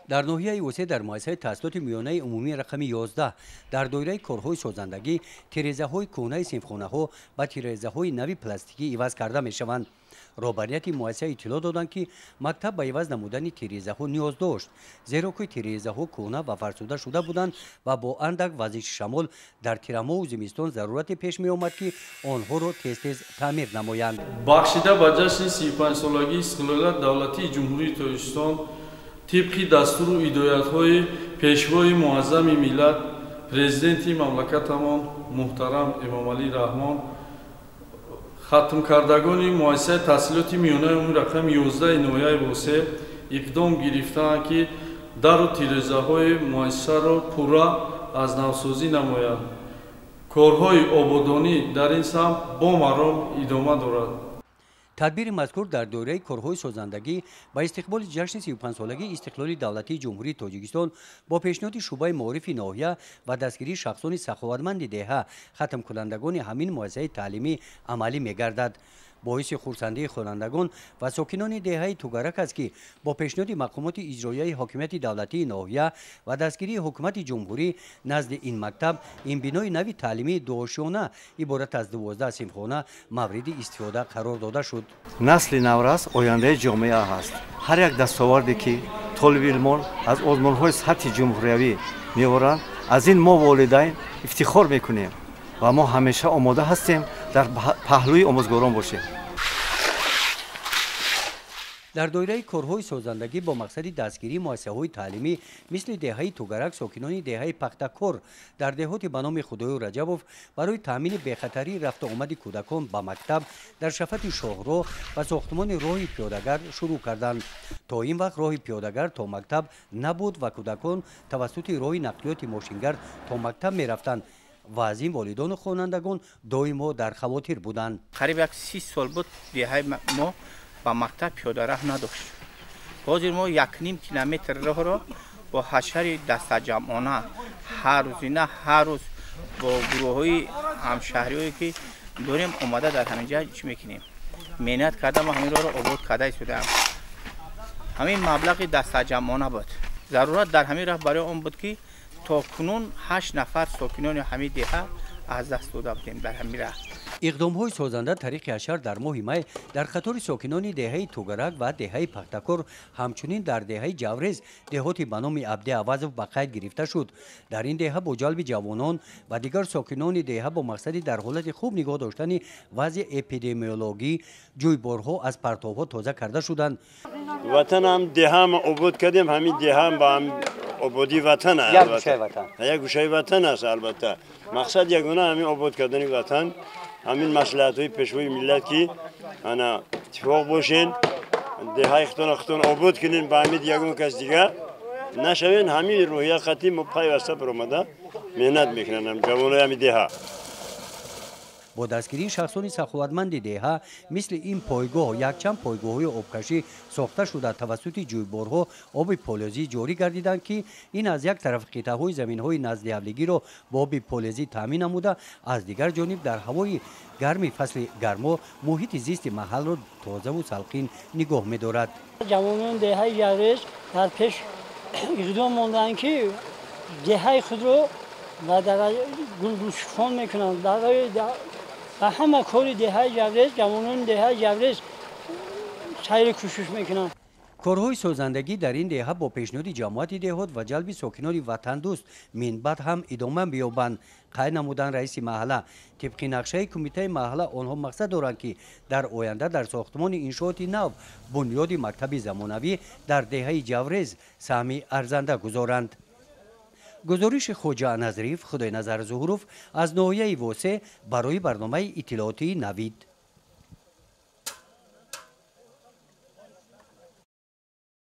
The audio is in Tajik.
Дар ноҳияи Восе дар муассисаи таҳсилоти миёнаи умумии рақами 11 дар доираи корҳои созандагӣ тирезаҳои кӯҳнаи синфхонаҳо ба тирезаҳои нави пластикӣ иваз карда мешаванд. Роҳбарияти муассиса иттилоъ доданд, ки мактаб ба иваз намудани тирезаҳо ниёз дошт, зеро ки тирезаҳо кӯҳна ва фарсуда шуда буданд ва бо андак вазиши шамол дар тирамоҳу зимистон зарурате пеш меомад, ки онҳоро тез-тез таъмир намоянд. Бахшида ба ҷашни 35-солагии истиқлолияти давлатии Ҷумҳурии Тоҷикистон тибқи дастуру ҳидоятҳои Пешвои Муаззами миллат, Президенти мамлакатамон муҳтарам Эмомалӣ Раҳмон, хатмкардагони муассисаи таҳсилоти миёнаи умумии рақами 11 ноҳияи Восе иқдом гирифтаанд, ки дару тирезаҳои муассисаро пурра аз навсозӣ намоянд. Корҳои ободонӣ дар ин самт бо маром идома дорад. Тадбири мазкур дар доираи корҳои созандагӣ ба истиқболи ҷашни 35-солагии истиқлоли давлатии Ҷумҳурии Тоҷикистон бо пешниҳоди шӯъбаи маорифи ноҳия ва дастгирии шахсони саховатманди деҳа, хатмкунандагони ҳамин муассисаи таълимӣ амалӣ мегардад. Боиси хурсандии хонандагон ва сокинони деҳаи Тугарак аст, ки бо пешниҳоди мақомоти иҷроияи ҳокимияти давлатии ноҳия ва дастгирии ҳукумати ҷумҳурӣ назди ин мактаб ин бинои нави таълимии дуошёна иборат аз 12 синфхона мавриди истифода қарор дода шуд. Насли наврас ояндаи ҷомеа ҳаст. Ҳар як дастоварде, ки толиби илмон аз озмунҳои сатҳи ҷумҳуриявӣ меоранд, аз ин мо волидайн ифтихор мекунем ва мо ҳамеша омода ҳастем дар паҳлӯи омӯзгорон бошем. Дар доираи корҳои созандагӣ бо мақсади дастгирии муассисаҳои таълимӣ мисли деҳаи Тугарак, сокинони деҳаи Пахтакор дар деҳоти ба номи Худою Раҷабов барои таъмини бехатарии рафту омади кӯдакон ба мактаб дар шафати шоҳроҳ ба сохтмони роҳи пиёдагард шурӯъ карданд. То ин вақт роҳи пиёдагард то мактаб набуд ва кӯдакон тавассути роҳи нақлиёти мошингард то мактаб мерафтанд ва аз ин волидону хонандагон доимо дар хавотир буданд. Қариб як 30 сол буд, деҳаи мо ба мактаб пиёдараҳ надошт. Ҳозир мо 1,5 километр роҳро бо ҳашари дастаҷамъона ҳар рӯзина, ҳар рӯз бо гурӯҳҳои ҳамшаҳриҳое, ки дорем, омада дар ҳамин ҷа чӣ мекунем, меҳнат карда мо ҳамин роҳро обод карда истодаам. Ҳамин маблағи дастаҷамъона буд. Зарурат дар ҳамин роҳ барои он буд, ки то кунун 8 нафар сокинони ҳамин деҳа аз даст дода будем дар ҳамин роҳ. Иқдомҳои созанда тариқи ҳашар дар моҳи май дар қатори сокинони деҳаи Тугарак ва деҳаи Пахтакор ҳамчунин дар деҳаи Ҷаврез, деҳоти ба номи Абди Авазов ба қайд гирифта шуд. Дар ин деҳа бо ҷалби ҷавонон ва дигар сокинони деҳа бо мақсади дар ҳолати хуб нигоҳ доштани вазъи эпидемиологӣ ҷӯйборҳо аз партовҳо тоза карда шуданд. Ватанам деҳам обод кардем, ҳамин деҳам ба ободии ватан, як гӯшаи ватан аст. Албатта, мақсад ягона ҳамин обод кардани ватан, ҳамин маслиҳатҳои Пешвои миллат, ки ана иттифоқ бошен, деҳаи худтона худтон обод кунен, ба ҳамин ягон кас дигар нашавен. Ҳамин рӯҳия қатъи мо пайваста баромада меҳнат мекунанд ҷавонои ҳамин деҳа. Бо дастгирии шахсони саховатманди деҳа мисли ин пойгоҳ якчанд пойгоҳҳои обкашӣ сохта шуда, тавассути ҷӯйборҳо оби полезӣ ҷорӣ гардиданд, ки ин аз як тараф қитъаҳои заминҳои назди ҳавлигиро бо оби полезӣ таъмин намуда, аз дигар ҷониб дар ҳавои гарми фасли гармо муҳити зисти маҳалро тозаву салқин нигоҳ медорад. Ҷавонони деҳаи Ҷаврез дар пеш иқдом монданд, ки деҳаи худро ба гулгулшукуфон мекунанд. Барои ба ҳама кори деҳаи Ҷаврез ҷавонони деҳаи Ҷаврез сайру кӯшиш мекунанд. Корҳои созандагӣ дар ин деҳа бо пешниҳоди ҷамоати деҳот ва ҷалби сокинони ватандӯст минбаъд ҳам идома биёбанд, қайд намуданд раиси маҳалла. Тибқи нақшаи кумитаи маҳалла онҳо мақсад доранд, ки дар оянда дар сохтмони иншооти нав бунёди мактаби замонавӣ дар деҳаи Ҷаврез саҳми арзанда гузоранд. Гузориши Хоҷа Назариф, Худойназар Зуҳуров аз ноҳияи Восе барои барномаи иттилоотии Навид.